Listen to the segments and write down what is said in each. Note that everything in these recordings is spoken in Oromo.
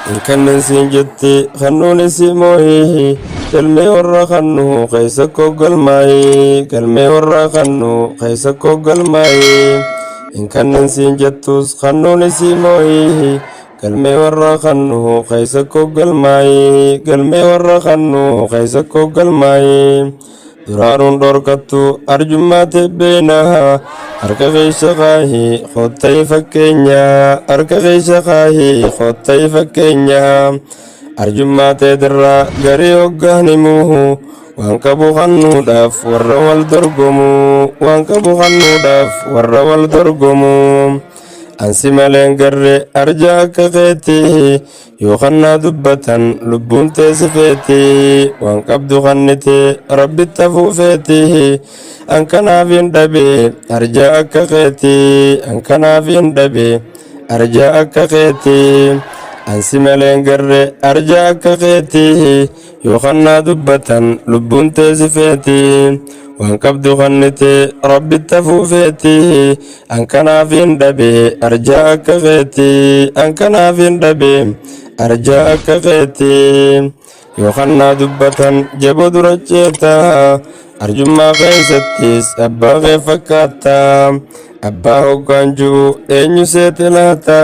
Hin kannin siin jetti kannuun isii moohii galmee warra kannu keessa koo galmaayii galmee warra kannu keessa koo galmaayii hin kannin siin jettus kannuun isii moohii galmee warra kannu keessa koo galmaayii galmee warra kannu keessa koo galmaayii duraanuun dhorkattu arjummaa tebbeenaa harka keessa kaahii kotta'ii fakkeenyaa harka keessa kaahii kotta'ii fakkeenyaa arjummaa teetirraa garii hoggaan himuu waan qabu kannuudhaaf warra wal dorgomu waan qabu kannuudhaaf warra wal dorgomu ansi maleen garre arjaa akka keetii yoo kannaa dubbatan lubbuun teessi feetii waan qabdu kannite rabbitti hafuu feetii an kanaaf hin dhabe arjaa akka keetii an kanaaf hin dhabe arjaa akka keetii ansi maleen garre arjaa akka keetii yoo kannaa dubbatan lubbuun teessi feetii waan qabdu kannite rabbitti hafuu feetii an kanaaf hin dhabe arjaa akka keetii an kanaaf hin dhabe arjaa akka keetii yoo kannaa dubbatan jaboo dura ceetaa arjummaa keessattis abbaa kee fakkaata abbaa hoggaan jiru eenyu seete laata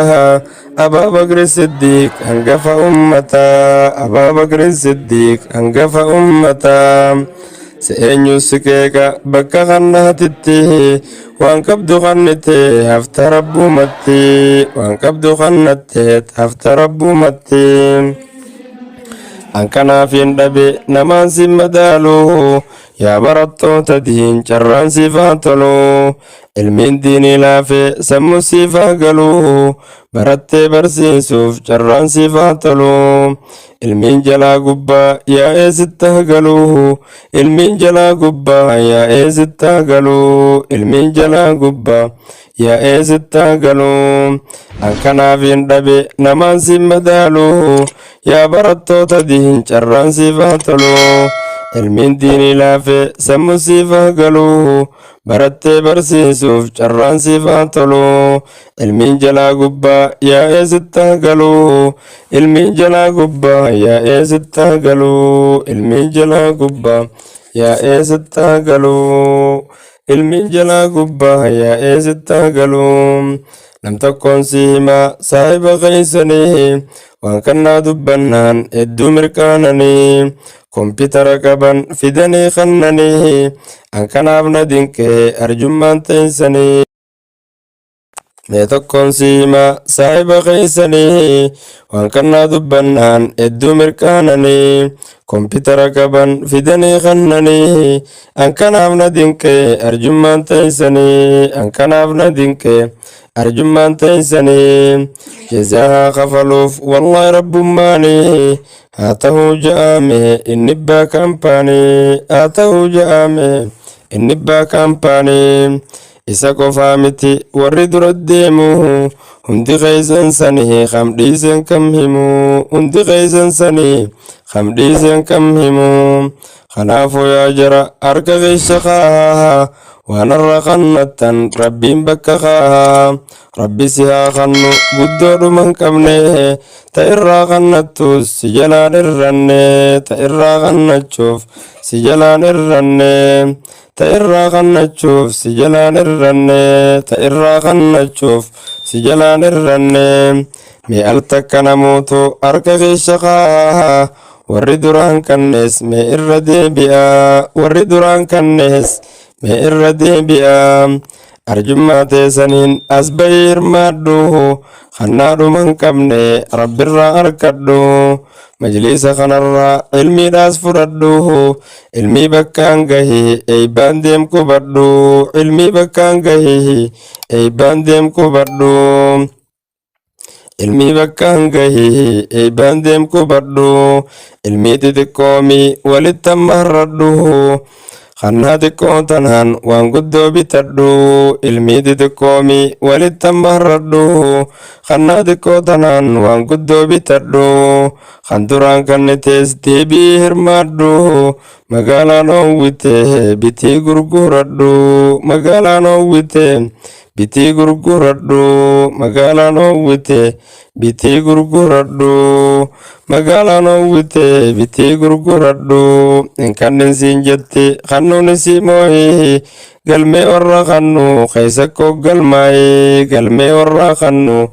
Abaa Bakri Siddiiq hangafa ummataa Abaa Bakri Siddiiq hangafa ummataa si eenyu si qeeqa bakka kannaatitti waan qabdu kannite hafta rabbumatti waan qabdu kannatteet hafta rabbumatti an kanaaf hin dhabe namaan si madaalu yaa barattoota diin carraan siif haa tolu ilmiin diinii laafe sammuu siif haa galu barattee barsiisuuf carraan siif haa tolu ilmiin jalaa gubbaa yaa'ee sitti haa galu ilmiin jalaa gubbaa yaa'ee sitti haa galu ilmiin jalaa gubbaa yaa'ee sitti haa galu an kanaaf hin dhabe namaan si madaalu yaa barattoota diin carraan siif haa tolu ilmiin diinii laafe sammuu siif haa galu barattee barsiisuuf carraan siif haa tolu ilmiin jalaa gubbaa yaa'ee sitti haa galu ilmiin jalaa gubbaa yaa'ee sitti haa galu ilmiin jalaa gubbaa yaa'ee sitti haa galu ilmiin jalaa gubbaa yaa'ee sitti haa galu nam tokkoon si himaa saahiba keessanii waan kannaa dubbannaan hedduu mirqaananii Kompitara qaban fidanii kannanii an kanaaf na dinqee arjummaan teessanii. Mee tokkoon si hima saahiba keessanii waan kannaa dubbannaan hedduu mirqaananii kompitara qaban fidanii kannanii an kanaaf na dinqee arjummaan teessanii an kanaaf na dinqee arjummaan teessanii jazaa haa kafaluuf wallahi rabbummaanii haa ta'uu ja'ame inni abbaa kaampaanii haa ta'uu ja'ame inni abbaa kaampaanii isa qofaa miti warri dura deemu hundi keessan sanii kam dhiiseen kam himu hundi keessan sanii kam dhiiseen kam himu kanaafuu yaa jara harka keessa kaahaa waan har'a kannattan rabbiin bakka kaahaa Rabbi si haa kannu guddoo dhuma hin qabne ta irraa kannattus si jalaan irranne ta irraa kannachuuf si jalaan irranne ta irraa kannachuuf si jalaan irranne ta irraa kannachuuf si jalaan irranne mee al takka namuutu harka keessa kaa'a warri duraan kannees mee irra deebi'a warri duraan kannees mee irra deebi'a Arjummaa teessaniin as bahii hirmaadhu kannaa dhuma hin qabne rabbirraa arkadhu majliisa kanarraa ilmiidhaas fudhadhu ilmii bakkaan gahi eebbaan deem qubadhu ilmii bakkaan gahi eebbaan deem qubadhu. Ilmii bakkaan gahi eebbaan deem qubadhu ilmii xixiqqoomi walitti hammaarradhu kannaa xiqqoo tanaan waan guddoo bitadhu ilmii xixiqqoomi walitti hammaarradhu kannaa xiqqoo tanaan waan guddoo bitadhu kan duraan kannitees deebii hirmaadhu magaalaan oowwite bitii gurguradhu magaalaan oowwite. Bitii gurguradhu magaalaan howwite, bitii gurguradhu magaalaan howwite, bitii gurguradhu hin kannin siin jetti kannuun isii moohii. Galmee warra kannu keessa koo galmaa'ee, galmee warra kannu.